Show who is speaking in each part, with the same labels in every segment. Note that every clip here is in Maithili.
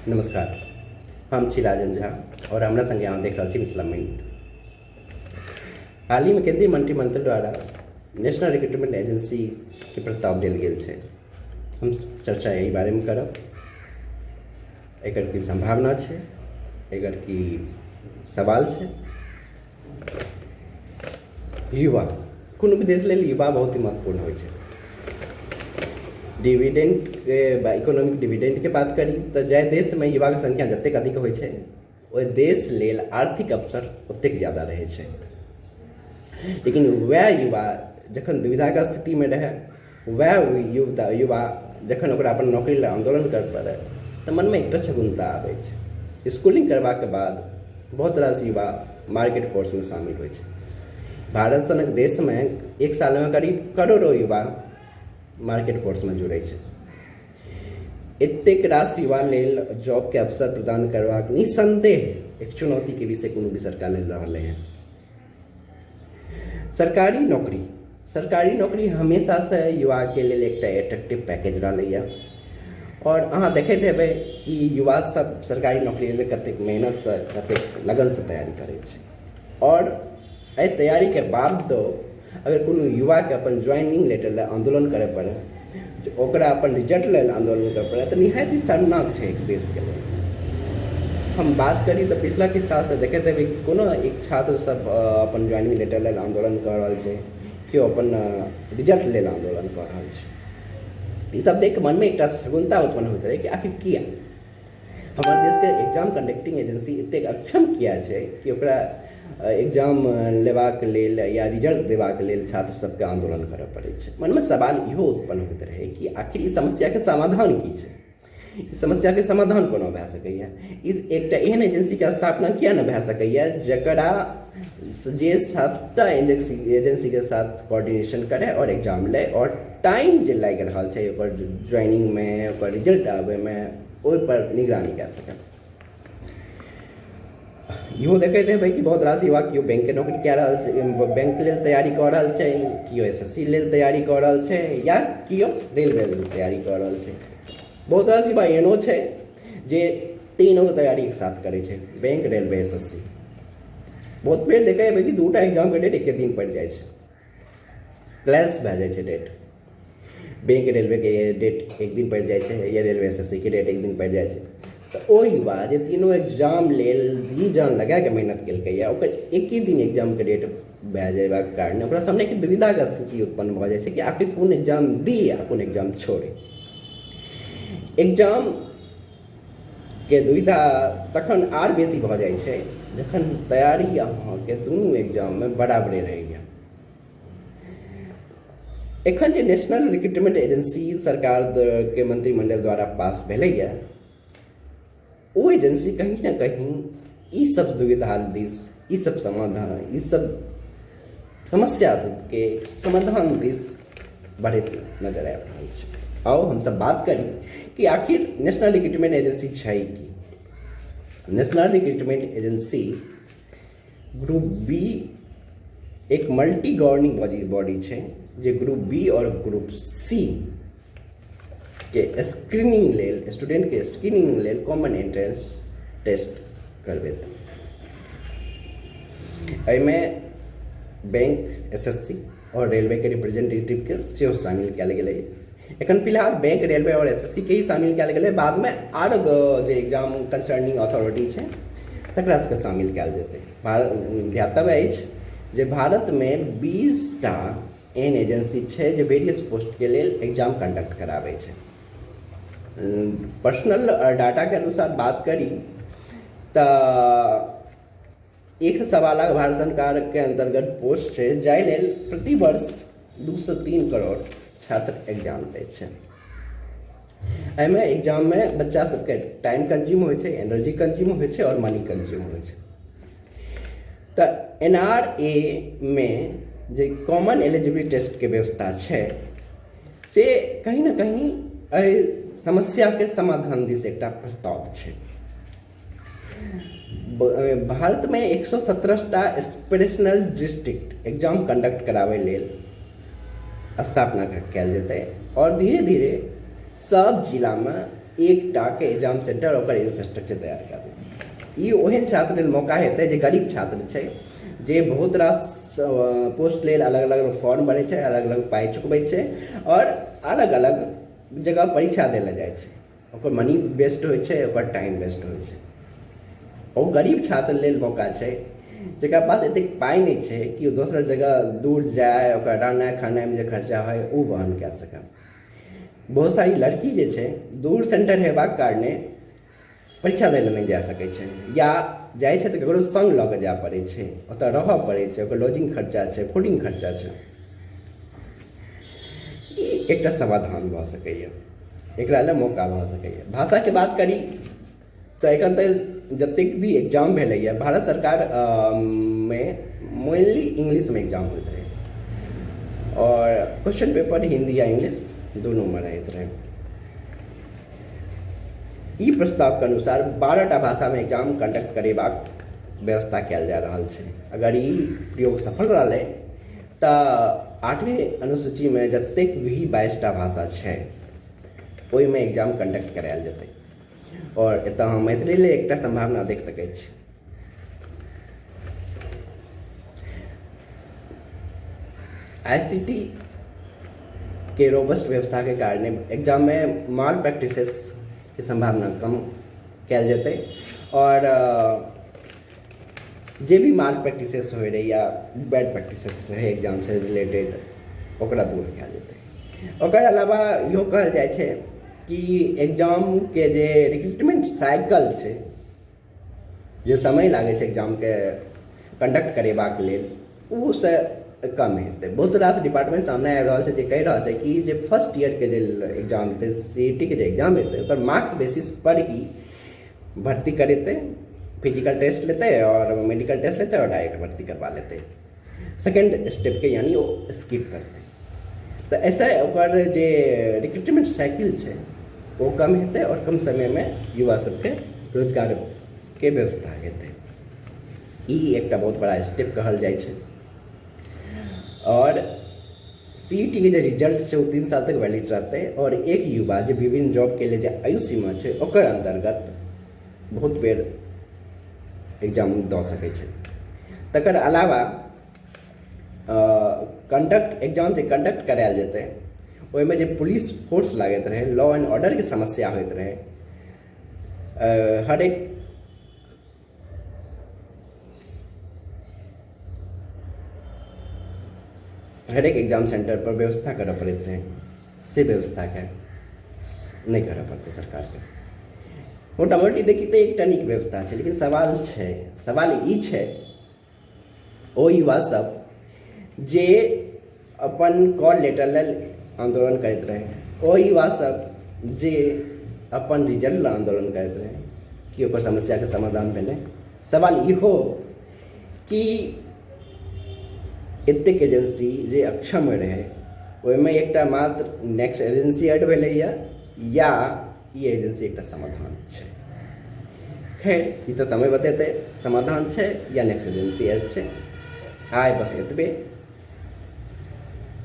Speaker 1: नमस्कार, हम छी राजन झा और हमरा संगे अहाँ देख रहल छी मिथिला मिंट। हाल ही में केंद्रीय मंत्रिमंडल द्वारा नेशनल रिक्रूटमेंट एजेंसी के प्रस्ताव देल गेल छै। हम चर्चा एहि बारे में करब, एकर की संभावना छै, एकर की सवाल छै। युवा कोनो भी देश लेल युवा बहुत ही महत्वपूर्ण होइ छै। डिविडेंडके बा इकोनॉमिक डिविडेंडके बात करी तऽ जाहि देशमे युवाके संख्या जतेक अधिक होइ छै, ओहि देश लेल आर्थिक अवसर ओतेक ज्यादा रहै छै। लेकिन वएह युवा जखन दुविधाके स्थितिमे रहै, वएह युवा जखन ओकरा अपन नौकरी लए आन्दोलन करऽ पड़ै, तऽ मनमे एकटा छगुन्ता आबै छै। स्कूलिंग करबाके बाद बहुत रास युवा मार्केट फोर्समे शामिल होइ छै। भारत सनक देशमे एक सालमे करीब करोड़ो युवा मार्केट फोर्समे जुड़ै छै। एतेक रास युवा लेल जॉबके अवसर प्रदान करबाक निस्सन्देह एक चुनौतीके विषय कोनो भी सरकार लेल रहलै हँ। सरकारी नौकरी हमेशासँ युवाके लेल एकटा एट्रैक्टिव पैकेज रहलैए आओर अहाँ देखैत हेबै कि युवा सब सरकारी नौकरी लेल कतेक मेहनतसँ, कतेक लगनसँ तैयारी करै छै। आओर एहि तैयारीके बादो अगर कोनो युवाके अपन ज्वाइनिंग लेटर लए आन्दोलन करय पड़ै, ओकरा अपन रिजल्ट लेल आन्दोलन करय पड़ै, तऽ निहायत ही शर्मनाक छै एक देशके लेल। हम बात करी तऽ पिछला किछु सालसँ देखैत हेबै कि कोनो एक छात्र सब अपन ज्वाइनिंग लेटर लेल आन्दोलन कऽ रहल छै, केओ अपन रिजल्ट लेल आन्दोलन कऽ रहल छै। ई सब देख मनमे एकटा शगुनता उत्पन्न होइत रहै कि आखिर किया हमर देशके एग्जाम कंडक्टिंग एजेंसी एतेक अक्षम किया छै कि ओकरा एग्जाम लेबाक लेल या रिजल्ट देबाक लेल छात्र सबके आन्दोलन करऽ पड़ै छै। मनमे सवाल इहो उत्पन्न होइत रहै कि आखिर ई समस्याके समाधान की छै, ई समस्याके समाधान कोना भए सकैए? ई एकटा एहन एजेंसीके स्थापना किया नहि भए सकैए जकरा जे सबटा एजेंसीके साथ कोऑर्डिनेशन करै आओर एग्जाम लै आओर टाइम जे लागि रहल छै ओकर ज्वाइनिंगमे, ओकर रिजल्ट आबैमे, ओहिपर निगरानी कए सकय? इहो देखैत हेबै कि बहुत रास युवा केओ बैंकके नौकरी कए रहल छै, बैंक लेल तैयारी कऽ रहल छै, केओ एस एस सी लेल तैयारी कऽ रहल छै या केओ रेलवे लेल तैयारी कऽ रहल छै। बहुत रास युवा एहनो छै जे तीनों तैयारी एक साथ करै छै, bank, railway, S S C. बहुत बेर देखै हेबै कि दूटा एग्जामके डेट एके दिन पड़ि जाइ छै, क्लैश भए जाइ छै डेट। बैंक रेलवेके डेट एक दिन पड़ि जाइ छै या रेलवे एस एस सी के डेट एक दिन पड़ि जाइ छै, तऽ ओ युवा जे तीनों एग्जाम लेल जी जान लगाके मेहनत केलकैए, ओकर एके दिन एग्जामके डेट भए जेबाक कारण ओकरा सामने एक दुविधाके स्थिति उत्पन्न भऽ जाइ छै कि आखिर कोन एग्जाम दी आ कोन एग्जाम छोड़ी। एग्जाम के दुविधा तखन आर बेसी भऽ जाइ छै जखन तैयारी अहाँके दुनू एग्जाममे बराबरे रहैए। एखन जे नेशनल रिक्रूटमेंट एजेंसी सरकार के मंत्रिमंडल द्वारा पास भेलैए, ओ एजेंसी कहीं ना कहीं ई सब दुविधा दिस, ई सब समाधान, ई सब समस्याके समाधान दिस बढ़ैत नजर आबि रहल छै। आउ, हमसब बात करी कि आखिर नेशनल रिक्रूटमेंट एजेंसी छै की। National recruitment agency group B एक मल्टी गवर्निंग बॉडी बॉडी छै जे ग्रुप बी और ग्रुप सी के स्क्रीनिंग लेल, स्टूडेंटके स्क्रीनिंग लेल कॉमन एंट्रेंस टेस्ट करबेतै। एहिमे बैंक, एसएससी और रेलवे के रिप्रेजेंटेटिव के सेहो शामिल कयल गेलै। एखन फिलहाल बैंक, रेलवे और एसएससी के ही शामिल कयल गेलै। बादमे R J exam concerning authority छै, तकरा सबके शामिल कयल जेतै। ध्यातव्य अछि जे भारतमे 20टा एहन एजेंसी छै जे वेरियस पोस्टके लेल एग्जाम कंडक्ट कराबै छै। पर्सनल डाटाके अनुसार बात करी तऽ 1 से 1.25 लाख भारत सरकारके अन्तर्गत पोस्ट छै, जाहि लेल प्रतिवर्ष 2 से 3 करोड़ छात्र एग्जाम दै छै। एहिमे एग्जाममे बच्चा सबके टाइम कंज्यूम होइ छै, एनर्जी कंज्यूम होइ छै आओर मनी कंज्यूम होइ छै। तऽ एनआरए मे जे कॉमन एलिजिबिलिटी टेस्टके व्यवस्था छै, से कहीं ने कहीं एहि समस्याके समाधान दिस एकटा प्रस्ताव छै। भारतमे 117टा एस्पिरेशनल डिस्ट्रिक्ट एग्जाम कंडक्ट कराबै लेल स्थापना कयल जेतै आओर धीरे धीरे सब जिलामे एकटाके एग्जाम सेंटर ओकर इंफ्रास्ट्रक्चर तैयार कए देतै। ई ओहन छात्र लेल मौका हेतै जे गरीब छात्र छै, जे बहुत रास पोस्ट लेल अलग अलग फॉर्म भरै छै, अलग अलग पाइ चुकबै छै आओर अलग अलग जगह परीक्षा दै लए जाइ छै। ओकर मनी वेस्ट होइ छै, ओकर टाइम वेस्ट होइ छै। ओ गरीब छात्र लेल मौका छै जकरा पास एतेक पाइ नहि छै कि ओ दोसर जगह दूर जाय, ओकरा रहनाइ खानाइमे जे खर्चा होइ ओ वहन कए सकय। बहुत सारी लड़की जे छै दूर सेंटर हेबाक कारणे परीक्षा दै लए नहि जा सकै छै, या जाइ छै तऽ ककरो सङ्ग लऽ कऽ जाय पड़ै छै, ओतऽ रहऽ पड़ै छै, ओकर लॉजिंग खर्चा छै, फूडिंग खर्चा छै। ई एकटा समाधान भऽ सकैए, एकरा लए मौका भऽ सकैए। भाषाके बात करी तऽ एखन तक जतेक भी एग्जाम भेलैए भारत सरकारमे मेनली इंग्लिशमे एग्जाम होइत रहै आओर क्वेश्चन पेपर हिन्दी या इंग्लिश दुनूमे रहैत रहै। ई प्रस्तावके अनुसार 12टा भाषामे एग्जाम कंडक्ट करेबाक व्यवस्था कयल जा रहल छै। अगर ई प्रयोग सफल रहलै तऽ 8वीं अनुसूचीमे जतेक भी 22टा भाषा छै ओहिमे एग्जाम कंडक्ट करायल जेतै आओर एतऽ हम मैथिली लेल एकटा सम्भावना देख सकै छी। आईसीटी के रोबस्ट व्यवस्था के कारणे एग्जाम में माल प्रैक्टिसेस के संभावना कम कयल जेतै आओर जे भी माल प्रैक्टिसेस होइ रहै या बैड प्रैक्टिसेस रहै एग्जाम से रिलेटेड ओकरा दूर कयल जेतै। ओकर अलावा इहो कहल जाइ छै कि एग्जामके जे रिक्रूटमेंट साइकिल छै, जे समय लागै छै एग्जामके कंडक्ट करेबाक लेल, ओ से कम हेतै। बहुत रास डिपार्टमेंट सामने आबि रहल छै जे कहि रहल छै कि जे फर्स्ट ईयरके जे एग्जाम हेतै, सी ई टी के जे एग्जाम हेतै, ओकर मार्क्स बेसिस पर ही भर्ती करेतै, फिजिकल टेस्ट लेतै आओर मेडिकल टेस्ट लेतै आओर डायरेक्ट भर्ती करबा लेतै। सेकेंड स्टेपके यानी ओ स्किप करतै। तऽ एहिसँ ओकर जे रिक्रूटमेंट साइकिल छै ओ कम हेतै आओर कम समयमे युवा सबके रोजगारके व्यवस्था हेतै। ई एकटा बहुत बड़ा स्टेप कहल जाइ छै। आओर सी ई टी के जे रिजल्ट छै ओ 3 साल तक वैलिड रहतै आओर एक युवा जे विभिन्न जॉबके लेल जे आयु सीमा छै ओकर अन्तर्गत बहुत बेर एग्जाम दऽ सकै छै। तकर अलावा कंडक्ट एग्जाम जे कंडक्ट करायल जेतै ओहिमे जे पुलिस फोर्स लागैत रहै, लॉ एंड ऑर्डरके समस्या होइत रहै, हरेक हरेक एग्जाम सेंटर पर व्यवस्था करऽ पड़ैत रहै, से व्यवस्थाके नहि करऽ पड़तै सरकारके। मोटा मोटी देखी तऽ एकटा नीक व्यवस्था छै, लेकिन सवाल छै, सवाल ई छै ओ युवा सब जे अपन कॉल लेटर लेल आन्दोलन करैत रहै, ओ युवा सब जे अपन रिजल्ट लए आन्दोलन करैत रहै, कि ओकर समस्याके समाधान भेलै? सवाल इहो कि एतेक एजेंसी जे अक्षम रहै ओहिमे एकटा मात्र नेक्स्ट एजेंसी एड भेलैए या ई एजेंसी एकटा समाधान छै? खैर, ई तऽ समय बतेतै समाधान छै या नेक्स्ट एजेंसी एज छै। आइ बस एतबे।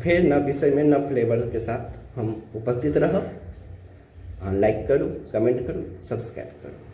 Speaker 1: फेर नव विषयमे नव फ्लेवरके साथ हम उपस्थित रहब। अहाँ लाइक करू, कमेंट करू, सब्सक्राइब करू।